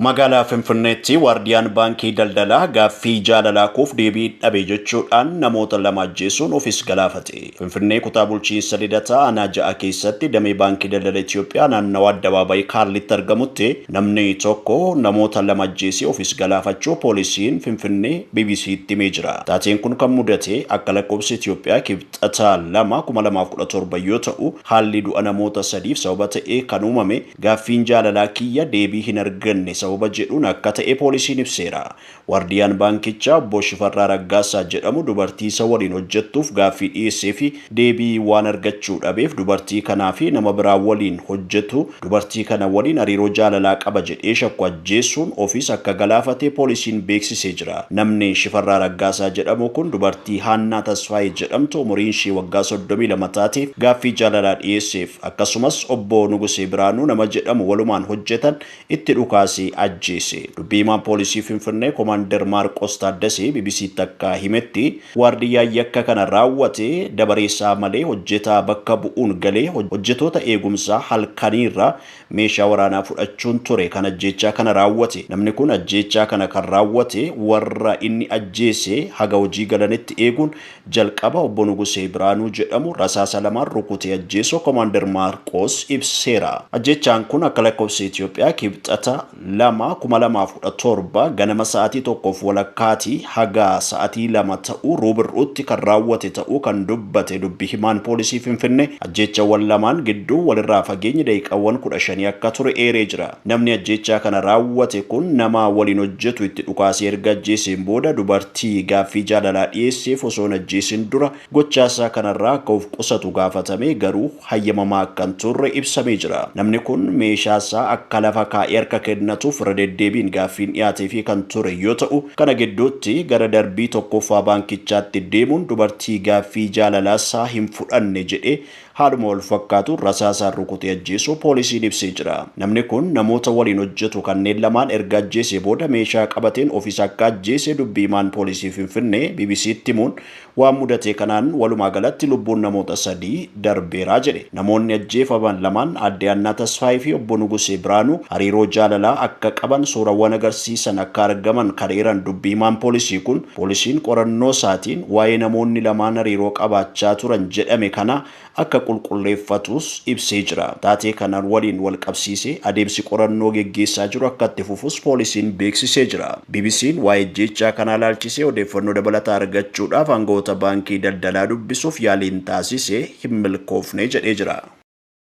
Magaalaa Finfinneetti waardiyaan baankii daldalaa gaaffii jaalalaa koof deebii dhabe jechuudhaan namoota lama ajjeesuun ofis galaafate. Finfinnee kutaa bulchiinsa Lidataa aanaa 6 keessatti damee baankii daldala Itoophiyaa naannawa addabaabayii Kaarlitti argamutti namni tokko namoota lama ajjeesee ofis galaafachuu poolisiin Finfinnee BBC'tti himee jira. Taateen kun kan mudate akka lakkoofsa Itoophiyaa Kibxata 2, 2017 yoo ta'u, haalli du'a namoota sadiif sababa ta'ee kan uumame gaaffiin jaalalaa kiyya deebii hin arganne sababa jedhuun akka ta'e poolisiin ibseera. Waardiyaan baankichaa obbo Shifarraa Raggaasaa jedhamu dubartii isa waliin hojjettuuf gaaffii dhiyeessee fi deebii waan argachuu dhabeef dubartii kanaa fi nama biraa waliin hojjetu dubartii kana waliin hariiroo jaalalaa qaba jedhee shakku ajjeesuun ofiis akka galaafate poolisiin beeksisee jira. Namni Shifarraa Raggaasaa jedhamu kun dubartii Haannaa Tasfaayee jedhamtu umuriin ishee waggaa 32 taateef gaaffii jaalalaa dhiyeesseef, akkasumas obbo Nugusee Biraanuu nama jedhamu walumaan hojjetan itti dhukaasee ajjeese. Dubbii himaan poolisii Finfinnee Komaander Maarqos Taaddasee BBC'tti akka himetti, waardiyyaan yakka kana raawwate dabareesaa malee hojjetaa bakka bu'uun galee hojjetoota eegumsaa halkaniirra meeshaa waraanaa fudhachuun ture kan ajjeechaa kana raawwate. Namni kun ajjeechaa kana kan raawwate warra inni ajjeese haga hojii galanitti eeguun jalqaba obbo Nugusee Biraanuu jedhamu rasaasa lamaan rukutee ajjeesuu Komaander Maarqos ibseera. Ajjeechaan kun akka lakkoofsa Itoophiyaa Kibxata 2, 2017 ganama sa'aatii 1:30 haga sa'aatii 2 ta'uu ruubir'uutti kan raawwate ta'uu kan dubbate dubbi himaan poolisii Finfinnee, ajjeechawwan lamaan gidduu walirraa fageenyi daqiiqawwan 15 akka ture eeree jira. Namni ajjeechaa kana raawwate kun nama waliin hojjetu itti dhukaasee erga ajjeeseen booda dubartii gaaffii jaalalaa dhiyeesseef osoo hin ajjeesin dura gochaasaa kanarraa akka of qusatu gaafatamee garuu hayyamamaa akka hin turre ibsamee jira. Namni kun meeshaasaa akka lafa kaa'ee harka kennatuuf irra deddeebiin gaaffiin dhiyaateefii kan ture yoo ta'u, kana gidduutti gara darbii tokkoffaa baankichaatti deemuun dubartii gaaffii jaalalaasaa hin fudhanne jedhee haaluma walfakkaatuun rasaasaan rukutee ajjeesuu poolisiin ibsee jira. Namni kun namoota waliin hojjetu kanneen lamaan erga ajjeesee booda meeshaa qabateen ofis akka ajjeese dubbi himaan poolisii Finfinnee BBC'tti himuun, waan mudate kanaan walumaa galatti lubbuun namoota sadii darbeera jedhe. Namoonni ajjeefaman lamaan Aadde Haannaa Tasfaayee fi Obbo Nugusee Biraanuu hariiroo jaalalaa akka qaban suurawwan agarsiisan akka argaman kan eeran dubbi himaan poolisii kun, poolisiin qorannoosaatiin waa'ee namoonni lamaan hariiroo qabaachaa turan jedhame kanaa akka qulqulleeffatus ibsee jira. Taatee kanaan waliin wal qabsiisee adeemsi qorannoo geggeessaa jiru akka itti fufus poolisiin beeksisee jira. BBC'n waa'ee ajjeechaa kanaa ilaalchisee odeeffannoo dabalataa argachuudhaaf aanga'oota baankii daldalaa dubbisuuf yaaliin taasise hin milkoofne jedhee jira.